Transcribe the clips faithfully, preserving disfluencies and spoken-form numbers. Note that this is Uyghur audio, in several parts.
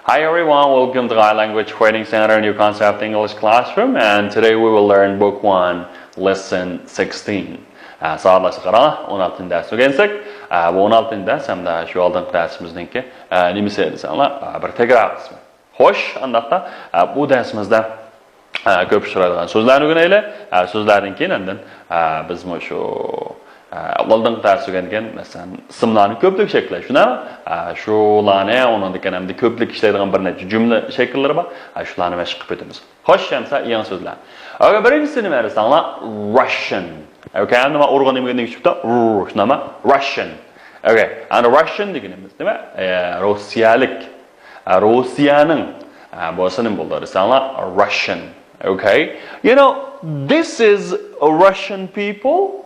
Hi everyone, welcome to Thai Language Training Center New Concept English Classroom, and today we will learn Book one, Lesson sixteen. ئە، ساۋاقداشلار، قاراڭلار، ئون ئالتىنچى دەرسنى ئۆگەنسەك، ئە، بۇ ئون ئالتىنچى دەرس ھەمدە شۇ ئالدىنقى دەرسىمىزنىڭكى، ئە، نېمىسى دېسەڭلار، ئە، بىر تەكرار قىسمى. خوش، ئانداقتا، ئە، بۇ دەرسىمىزدە، ئە، كۆپ ئۇچرايدىغان سۆزلەرنى ئۆگىنەيلى. ئە، سۆزلەردىن كېيىن ئاندىن، ئە، بىز مۇشۇ، ئە، ئالدىنقى دەرس ئۆگەنگەن، مەسىلەن، ئىسىملارنى كۆپلۈك شەكىللەش، شۇنداقمۇ؟ ئە، شۇلارنى، ئۇنىڭدىن كېيىن ئەمدى كۆپلۈك ئىشلەيدىغان بىر نەچچە جۈملە شەكىللىرى بار. ئە، شۇلارنى مەشىق قىلىپ ئۆتىمىز. خوش، ئەمسە يېڭى سۆزلەر. ئوكەي، بىرىنچىسى نېمە دېسەڭلار؟ Russian. ئوكەي، ئەمدى مانا ئۇرغۇن نېمىگە تېگىشىپتۇ؟ ر، شۇنداقمۇ؟ Russian. ئوكەي، ئەمدى Russian دېگىنىمىز نېمە؟ ئە، روسىيەلىك. ئە، روسىيەنىڭ، ئە، بولسا نېمە بولىدۇ دېسەڭلار؟ Russian. Okay. You know, this is a Russian people.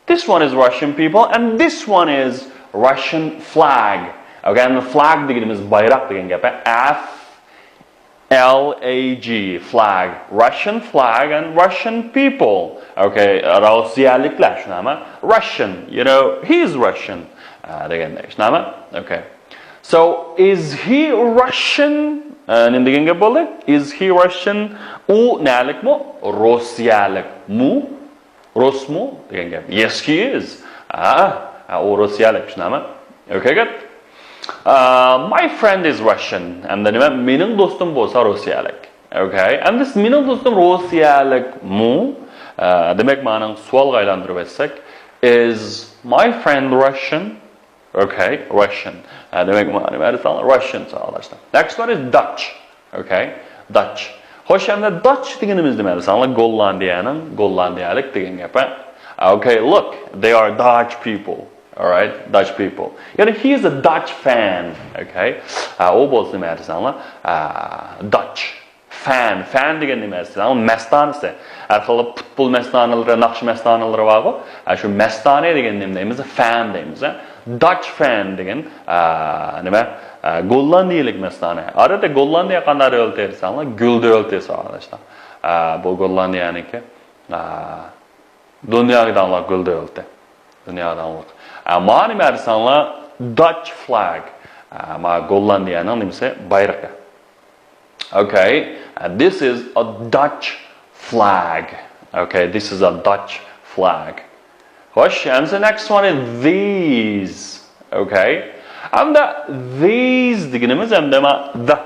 This one is Russian people and this one is Russian flag. Okay, and flag دېگىنىمىز بايراق دېگەن گەپ. F L A G, flag. Russian flag and Russian people. Okay, روسىيەلىكلەر، شۇنداقمۇ؟ Russian, you know, he's Russian. ئە، دېگەندەك، شۇنداقمۇ؟ Okay. So, is he Russian? ئە، نېمە دېگەن گەپ بولدى؟ Is he Russian? ئۇ نەلىكمۇ؟ روسىيەلىكمۇ؟ رۇسمۇ دېگەن گەپ. Yes, he is. ئا، ئا، ئۇ روسىيەلىك، شۇنداقمۇ؟ Okay, good. Uh, my friend is Russian. ئەمدى نېمە؟ مېنىڭ دوستۇم بولسا روسىيەلىك. Okay. ئەمدى مېنىڭ دوستۇم روسىيەلىكمۇ؟ ئە، دېمەك، مانىڭ سوئالغا ئايلاندۇرۇپ ئەتسەك، is my friend Russian? Okay, Russian. ئە، دېمەك، مانا نېمە دېسەڭلار؟ Russian ساۋاقداشلار. Next one is Dutch. Okay, Dutch. خوش، ئەمدى Dutch دېگىنىمىز نېمە دېسەڭلار؟ گوللاندىيەنىڭ، گوللاندىيەلىك دېگەن گەپ، ھە؟ Okay, look, they are Dutch people. All right, Dutch people. You know, he is a Dutch fan. Okay. ئە، ئۇ بولسا نېمە دېسەڭلار؟ ئە، Dutch. Fan، fan دېگەن نېمە دېسەڭلار؟ مەستانىسى. ھەر خىل پۇتبول مەستانىلىرى، ناخشا مەستانىلىرى بارغۇ. ئە، شۇ مەستانە دېگەن نېمە دەيمىز؟ Fan دەيمىز، ھە؟ Dutch fan دېگەن، ئە، نېمە؟ ئە، گوللاندىيەلىك مەستانە. ئادەتتە گوللاندىيە قانداق دۆلىتى دېسەڭلار، گۈل دۆلىتى ساۋاقداشلار. ئە، بۇ گوللاندىيەنىڭكى، ئە، دۇنياغا داڭلىق گۈل دۆلىتى. دۇنياغا داڭلىق. ئە، مانا نېمە دېسەڭلار، Dutch flag. ئە، مانا گوللاندىيەنىڭ نېمىسى؟ بايرىقى. Okay, and this is a Dutch flag. Okay, this is a Dutch flag. خوش، and the next one is these. Okay. ئەمدى these دېگىنىمىز ئەمدى ما the.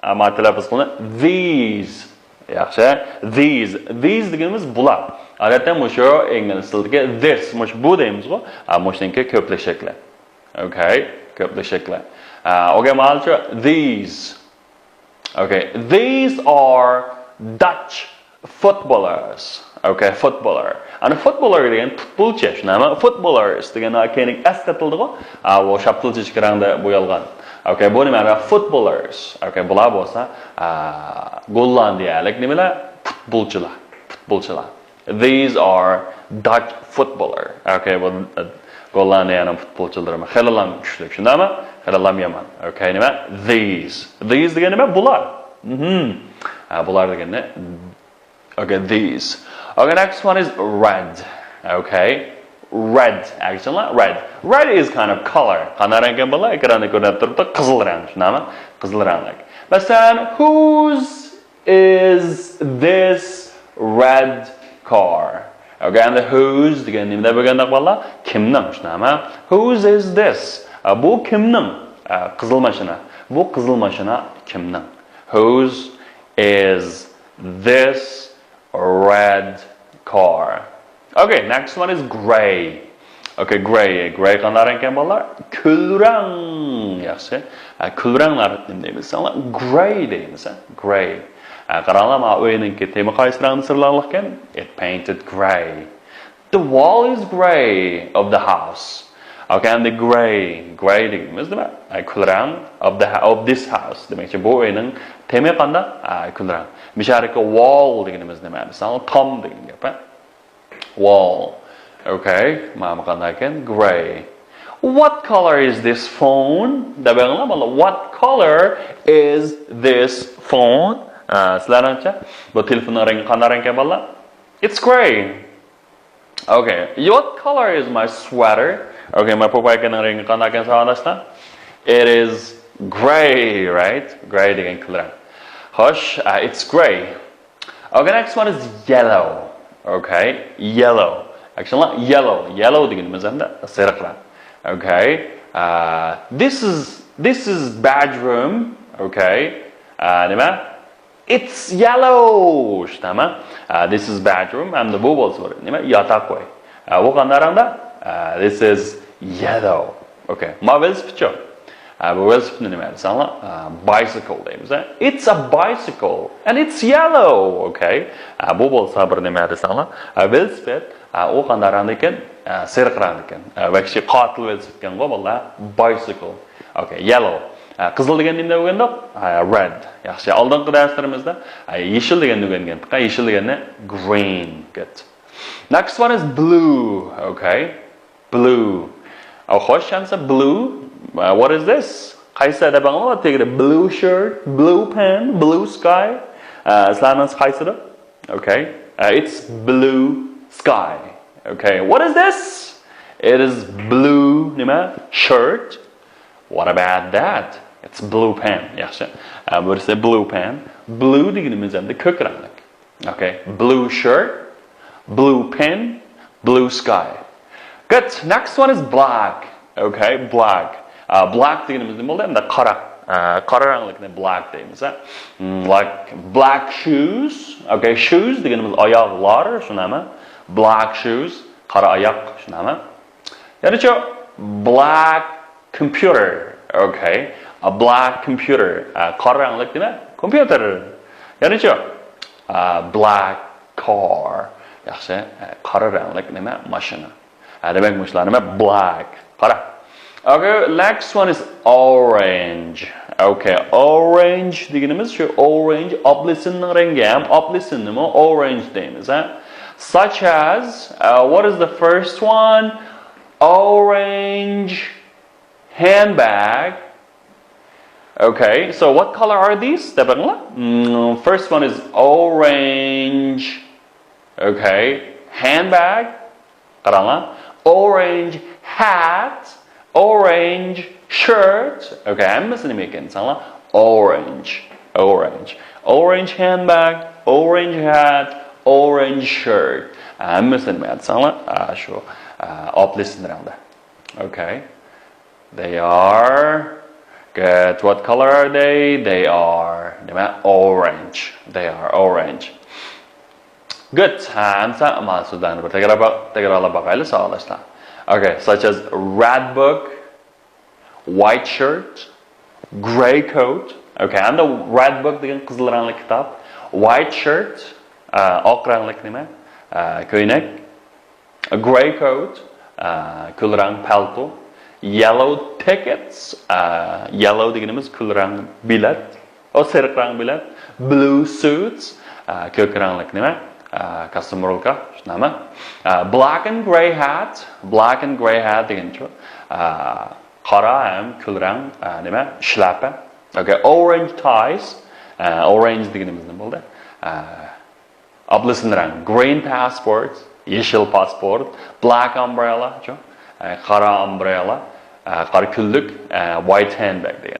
ئەمما تەلەپپۇز قىلىنى these. ياخشى. These. These دېگىنىمىز بۇلار. ئادەتتە مۇشۇ ئىنگلىز تىلىدىكى this، مۇشۇ بۇ دەيمىزغۇ. ئە، مۇشۇنىڭكى كۆپلۈك شەكلى. Okay، كۆپلۈك شەكلى. ئە، okay، مانا شۇ these. Okay, these are Dutch footballers. Okay, footballer. ئەنە footballer دېگەن پۇتبولچى، شۇنداقمۇ؟ Footballers دېگەن كەينىگە S قېتىلدىغۇ. ئا، ئۇ شاپتۇلچىچىك رەڭدە بويالغان. Okay، بۇ نېمە؟ Footballers. Okay، بۇلار بولسا، ئا، گوللاندىيەلىك نېمىلەر؟ پۇتبولچىلار. پۇتبولچىلار. These are Dutch footballer. Okay، بۇ، ئە، گوللاندىيەنىڭ پۇتبولچىلىرىمۇ. خېلىلا كۈچلۈك، شۇنداقمۇ؟ خېلىلا يامان. Okay، نېمە؟ These. These دېگەن نېمە؟ بۇلار. مهم. ئە، بۇلار دېگەننى. Okay, these. Okay, next one is red. Okay. Red. ئەكشنلا red. Red is kind of color. قانداق رەڭكەن بالىلار؟ ئېكراندا كۆرۈنۈپ تۇرۇپتۇ. قىزىل رەڭ، شۇنداقمۇ؟ قىزىل رەڭلىك. مەسىلەن، whose is this red car? Okay, ئەمدى whose دېگەن نېمە دەپ بولغانداق بالىلار؟ كىمنىڭ، شۇنداقمۇ؟ Whose is this? ئە، بۇ كىمنىڭ؟ ئە، قىزىل ماشىنا. بۇ قىزىل ماشىنا كىمنىڭ؟ Whose is this red car? Okay, next one is grey. Okay, grey. Grey قانداق رەڭكەن بالىلار؟ كۈل رەڭ. ياخشى. ئە، كۈل رەڭلەر نېمە دەيمىز دېسەڭلار؟ Grey دەيمىز، ھە؟ Grey. ئە، قاراڭلار، مانا ئۆينىڭكى تېمى قايسى رەڭدە سىرلانغانكەن؟ It painted grey. The wall is grey of the house. Okay, and the grey, grey دېگىنىمىز نېمە؟ ئە، كۈل رەڭ of the, of this house. دېمەكچى، بۇ ئۆينىڭ تېمى قانداق؟ ئە، كۈل رەڭ. مىشارىكى wall دېگىنىمىز نېمە؟ مىسال، تام دېگەن گەپ، ھە؟ Wall. Okay, مانا قانداق ئىكەن؟ Grey. What color is this phone? دەپ بېقىڭلار، بالىلار. What color is this phone? ئە، سىلەرنىڭچە؟ بۇ تېلېفوننىڭ رەڭگى قانداق رەڭكەن، بالىلار؟ It's grey. Okay. What color is my sweater? Okay, مانا پوپايكىنىڭ رەڭگى قانداق ئىكەن، ساۋاقداشلار؟ It is Gray, right? Gray دېگەن كۈل رەڭ. خوش, uh, it's gray. Okay, next one is yellow. Okay, yellow. Actually, yellow. Yellow دېگىنىمىز ھەمدە سېرىق رەڭ. Okay, uh, this is, this is bedroom. Okay, uh, نېمە? It's yellow. شۇنداقمۇ? Uh, this is bedroom. ھەمدە بۇ بولسا بىر نېمە؟ ياتاق ئۆي. Uh, بۇ قانداق رەڭدە؟ Uh, this is yellow. Okay. ما ۋېلىسىپىتچۇ. Uh, بۇ ۋېلىسىپىتنى نېمە دېسەڭلار؟ Uh, bicycle دەيمىز. It's a bicycle and it's yellow. Okay. Uh, بۇ بولسا بىر نېمە دېسەڭلار؟ Uh, ۋېلىسىپىت. ئە، ئۇ قانداق رەڭدىكەن؟ ئە، سېرىق رەڭدىكەن. ئە، ۋەھشىي قاتىل ۋېلىسىپىتكەنغۇ، بالىلار. Bicycle. Okay, yellow. ئە، قىزىل دېگەن نېمىنى ئۆگەندۇق؟ ئە، red. ياخشى. ئالدىنقى دەرسلىرىمىزدە، ئە، يېشىل دېگەننى ئۆگەنگەنتىق. ئە، يېشىل دېگەننى green. Good. Next one is blue. Okay. Blue. ئە، خوش، ئەمسە blue. ئە، what is this? قايسى دەپ ئاڭلاۋاتىدۇ؟ Blue shirt, blue pen, blue sky. ئە، سىلەرنىڭ قايسىدۇر؟ Okay. Uh, it's blue sky. Okay. What is this? It is blue نېمە؟ Shirt. What about that? It's blue pen. ياخشى. Uh, بىرسى blue pen. Blue دېگىنىمىز ئەمدى كۆك رەڭلىك. Okay. Blue shirt, blue pen, blue sky. Good. Next one is black. Okay, black. Uh, black دېگىنىمىز نېمە بولدى؟ ئەمدى قارا. Uh, قارا رەڭلىكنى black دەيمىز. ھە؟ Hmm, like black shoes. Okay, shoes دېگىنىمىز ئاياغلار، شۇنداقمۇ؟ Black shoes، قارا ئاياق، شۇنداقمۇ؟ يەنىچۇ؟ Black computer. Okay. A black computer. Uh, قارا رەڭلىك نېمە؟ Computer. يەنىچۇ؟ Uh, black car. ياخشى. Uh, قارا رەڭلىك نېمە؟ ماشىنا. ھە، دېمەك، مۇشۇلار نېمە؟ Black. قارا. Okay, next one is orange. Okay, orange دېگىنىمىز شۇ orange، ئاپېلسىننىڭ رەڭگى ھەم ئاپېلسىننىمۇ orange دەيمىز، ھە؟ Such as, uh, what is the first one? Orange handbag. Okay, so what color are these? دەپ بېقىڭلار. Hmm, first one is orange. Okay, handbag. قاراڭلار. Orange hat, orange shirt. Okay, ھەممىسى نېمە ئىكەن دېسەڭلار؟ Orange. Orange. Orange handbag, orange hat, orange shirt. ھەممىسى نېمە دېسەڭلار؟ ئا، شۇ، ئا، ئاپېلسىن رەڭدە. Okay. They are. Good. What color are they? They are نېمە؟ Orange. They are orange. Good. ھە، ئەمسە مانا سۆزلەرنى بىر تەكرار-، تەكرارلاپ باقايلى، ساۋاقداشلار. Okay, such as red book, white shirt, grey coat. Okay, ھەمدە red book دېگەن قىزىل رەڭلىك كىتاب. White shirt، ئە، ئاق رەڭلىك نېمە؟ ئە، كۆينەك. Grey coat، ئە، كۈل رەڭ پەلتو. Yellow tickets، ئە، yellow دېگىنىمىز كۈل رەڭ بېلەت. ئۇ سېرىق رەڭ بېلەت. Blue suits، ئە، كۆك رەڭلىك نېمە؟ ئە، كاستيۇم رولكا، شۇنداقمۇ؟ ئە، black and grey hat، black and grey hat دېگىنىچۇ؟ ئە، قارا ھەم كۈل رەڭ، ئە، نېمە؟ شىلەپە. Okay, orange ties، ئە، orange دېگىنىمىز نېمە بولدى؟ ئە، ئاپېلسىن رەڭ، green passport، يېشىل پاسپورت، black umbrella، چۇ؟ ئە، قارا ئامبرېلا، ئە، قارا كۈنلۈك، ئە، white handbag دېگەن.